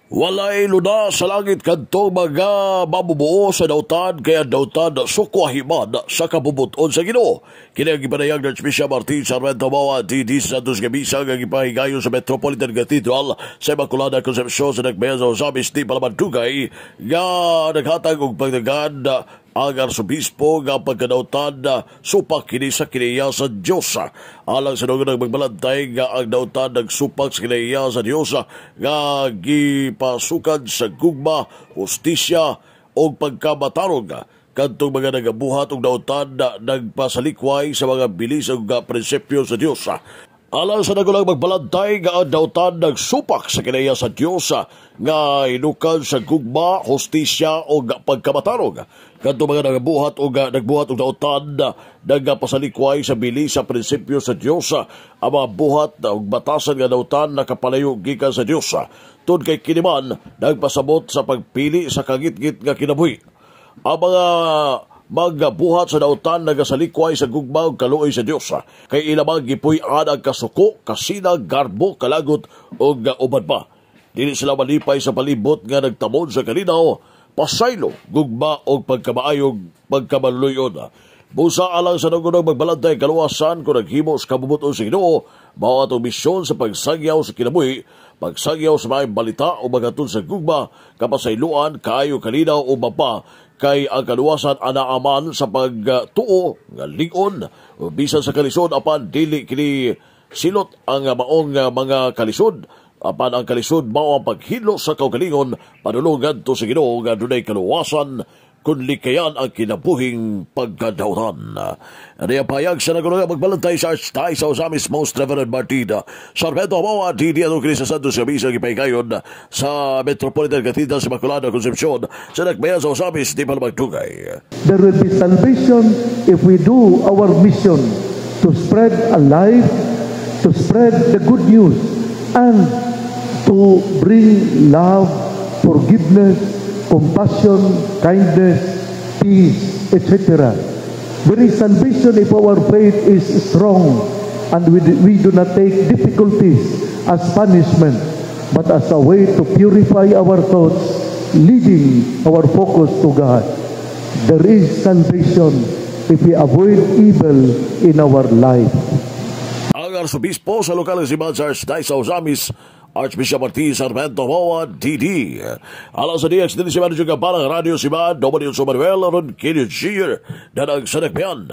Walay luna sa langit kadtong mga mabubuo sa dautan, kay ang dautan sukwahi man sa kabubuton sa Ginoo. Kini ang gipanayag ng Archbishop Martin Sarmiento Moa D.D. sa Santos nga misa nga gipahigayon sa Metropolitan Cathedral sa Immaculada Concepcion sa Dakbayan sa Ozamiz di palamandugay, nga naghatag og pagdagan ang arsobispo nga pagkadautan supak kini sa kinaiya sa Diyos. Alang sa ng magbalantay nga ang dautan nagsupak sa kinaiya sa Diyos nga gipasukan sa gugma, hustisya o pagkamatarong. Kadtong mga nagabuhat og dautan na nagpasalikway sa mga bilis ug prinsipyo sa Diyos. Alang sa nagulang magbalantay nga ang dautan nagsupak sa kinaiya sa Diyos nga hinukad sa gugma, hustisya o pagkamatarong. Kadto mga nagabuhat o nagbuhat og dautan nagpasalikway sa bili sa prinsipyo sa Diyos. Ang mga buhat og batasan nga dautan nakapalayo gikan sa Diyos. Tungod kay kini man nagpasabot sa pagpili sa kangitngit nga kinabuhi. Ang mga magbuhat sa dautan nagasalikway sa gugma ug kaluoy sa Dios, kay ilamang gipuy-an ang kasuko, kasinag, garbo, kalagot ug uban pa. Dili sila malipay sa palibot nga nagtamod sa kalinaw, pasaylo, gugma ug pagkamaayog, pagkamaluyon. Busa, alang sa nagunang magbalantay, kaluwasan kung naghimo sa kabubuton sa Ginoo, mao atong misyon sa pagsangyaw sa kinabuhi, pagsangyaw sa maayong balita o maghatod sa gugma, kapasayloan, kaayo, kalinaw o mapa, kay ang kaluwasan anaaman sa pagtuo nga lig-on bisan sa kalisod, apan dili kini silot ang maong mga kalisod, apan ang kalisod mao ang paghilo sa kaugalingon padulong ngadto sa Ginoo nga dunay kaluwasan kung likayan ang kinabuhing pagkadautan. Ano ang payag sa nagulang magbalantay sa Archdiocese sa Ozamiz, Most Reverend Martin Sarmiento Moa, D.D. Ano kini sa Santos nga misa gipahigayon sa Metropolitan Cathedral sa Immaculada Concepcion sa Dakbayan sa Ozamiz di palamagdugay. There will be salvation if we do our mission to spread a life, to spread the good news, and to bring love, forgiveness, compassion, kindness, peace, etc. There is salvation if our faith is strong and we do not take difficulties as punishment, but as a way to purify our thoughts, leading our focus to God. There is salvation if we avoid evil in our life. Ang arsobispo sa lokal ng simbahan sa Archdiocese sa Ozamiz, Archbishop Martin Sarmiento Moa, D.D. Alang sa DX din si Manager Kaparang Radio Simbahan, W. Manuel, Ron Kenny Shear, Danag sa Dakbayan.